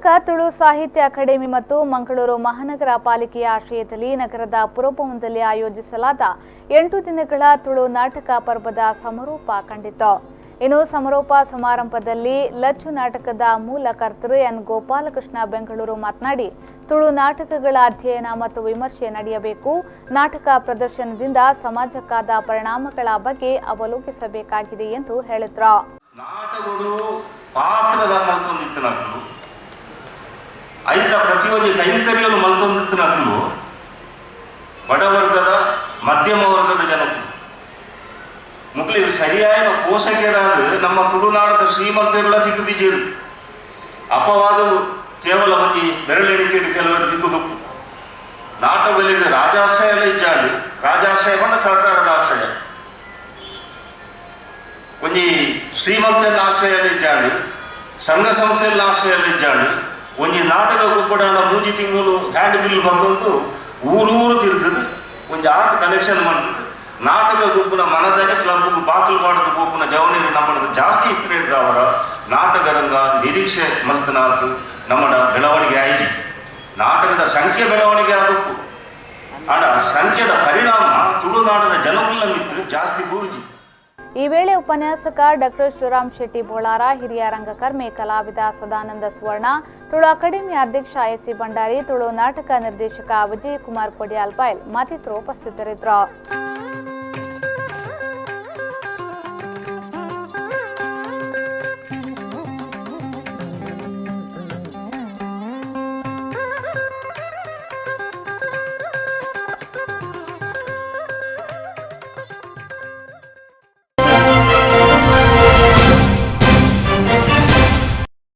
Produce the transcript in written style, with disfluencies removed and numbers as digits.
ಕರ್ನಾಟಕ ತುಳು ಸಾಹಿತ್ಯ ಅಕಾಡೆಮಿ ಮತ್ತು ಮಂಗಳೂರು ಮಹಾನಗರ ಪಾಲಿಕೆಯ ಆಶ್ರಯದಲ್ಲಿ ನಗರದ ಪುರಭವನದಲ್ಲಿ ಆಯೋಜಿಸಲಾದ 8 ದಿನಗಳ ತುಳು ನಾಟಕ ಪರ್ವದ ಸಮಾರೋಪ ಕಂಡಿತು. ಇನ್ನು ಸಮಾರೋಪ ಸಮಾರಂಭದಲ್ಲಿ ಲಚ್ಚು ನಾಟಕದ ಮೂಲ ಕರ್ತೃ ಎನ್ ಗೋಪಾಲಕೃಷ್ಣ ಬೆಂಗಳೂರು ಮಾತನಾಡಿ, ತುಳು ನಾಟಕಗಳ ಅಧ್ಯಯನ ಮತ್ತು ವಿಮರ್ಶೆ ನಡೆಯಬೇಕು, ನಾಟಕ ಪ್ರದರ್ಶನದಿಂದ ಸಮಾಜಕ್ಕಾದ ಪರಿಣಾಮಗಳ ಬಗ್ಗೆ ಅವಲೋಕಿಸಬೇಕಾಗಿದೆ ಎಂದು ಹೇಳಿದ್ರು. ನಾಟಕಗಳು ಪಾತ್ರದ ಮಲ್ತೊಂದಿತ್ತು ಐತ ಪ್ರತಿಯೊಂದು ಕೈಂಕರ್ಯಲು ಮಲ್ತೊಂದಿತ್ತು ಬಡವರ್ಗದ ಮಧ್ಯಮ ವರ್ಗದ ಜನರು ಮುಕ್ಲಿ ಸರಿಯಾದ ಪೋಷಕರಾದ ನಮ್ಮ ತುಳುನಾಡದ ಶ್ರೀಮಂತರೆಲ್ಲ ಸಿಕ್ಕುದಿಜೇರು. ಅಪವಾದವು ಕೇವಲ ಒಂಜಿ ಬೆರಳೆಣಿಕೆ ಕೆಲವರು ಸಿಕ್ಕುದು. ನಾಟಕಗಳಿಗೆ ರಾಜಾಶ್ರಯ ಎಲ್ಲ ಇಜ್ಜಾಂಡು, ರಾಜಾಶ್ರಯ ಪಂಡ ಸರ್ಕಾರದ ಆಶ್ರಯ, ಒಂಜಿ ಶ್ರೀಮಂತನ ಆಶ್ರಯ ಇಜ್ಜಾಂಡು, ಸಂಘ ಸಂಸ್ಥೆಯ ಆಶ್ರಯ ಇಜ್ಜಾಂಡು. ಒಂಜಿ ನಾಟಕ ಕುಪ್ಪಡಾನ 3 ತಿಂಗಳು ಹ್ಯಾಂಡ್ ಬಿಲ್ ಬಂದೊಂದು ಊರೂರು ತಿರುಗುದು ಒಂಜಿ ಆತ ಕಲೆಕ್ಷನ್ ಮಾಡ್ತದೆ. ನಾಟಕ ಗುಂಪಿನ ಮನದಲ್ಲಿ ಕ್ಲಬ್ಗೆ ಬಾಕಲು ಪಾಡದ ಪೋಪುನ ಜವನೀರು ನಮ್ಮದು ಜಾಸ್ತಿ ಇತ್ತಿನವರ ನಾಟಕ ರಂಗ ನಿರೀಕ್ಷೆ ಮಲ್ತನಾಥ್ ನಮ್ಮಡ ಬೆಳವಣಿಗೆ ಆಯಿಜಿ. ನಾಟಕದ ಸಂಖ್ಯೆ ಬೆಳವಣಿಗೆ ಆದಕ್ಕು ಆಡ ಸಂಖ್ಯೆದ ಪರಿಣಾಮ ತುಳುನಾಡದ ಜನಕುಲ ಮಿತ್ತು ಜಾಸ್ತಿ ಬೂರ್ಜಿ. ಈ ವೇಳೆ ಉಪನ್ಯಾಸಕ ಡಾಕ್ಟರ್ ಶಿವರಾಮ್ ಶೆಟ್ಟಿ ಬೋಳಾರ, ಹಿರಿಯ ರಂಗಕರ್ಮಿ ಕಲಾವಿದ ಸದಾನಂದ ಸುವರ್ಣ, ತುಳು ಅಕಾಡೆಮಿ ಅಧ್ಯಕ್ಷ ಎಸ್ಸಿ ಭಂಡಾರಿ, ತುಳು ನಾಟಕ ನಿರ್ದೇಶಕ ವಿಜಯಕುಮಾರ್ ಕೊಡಿಯಾಲ್ ಬೈಲ್ ಮತ್ತಿತರರು ಉಪಸ್ಥಿತರಿದ್ದರು.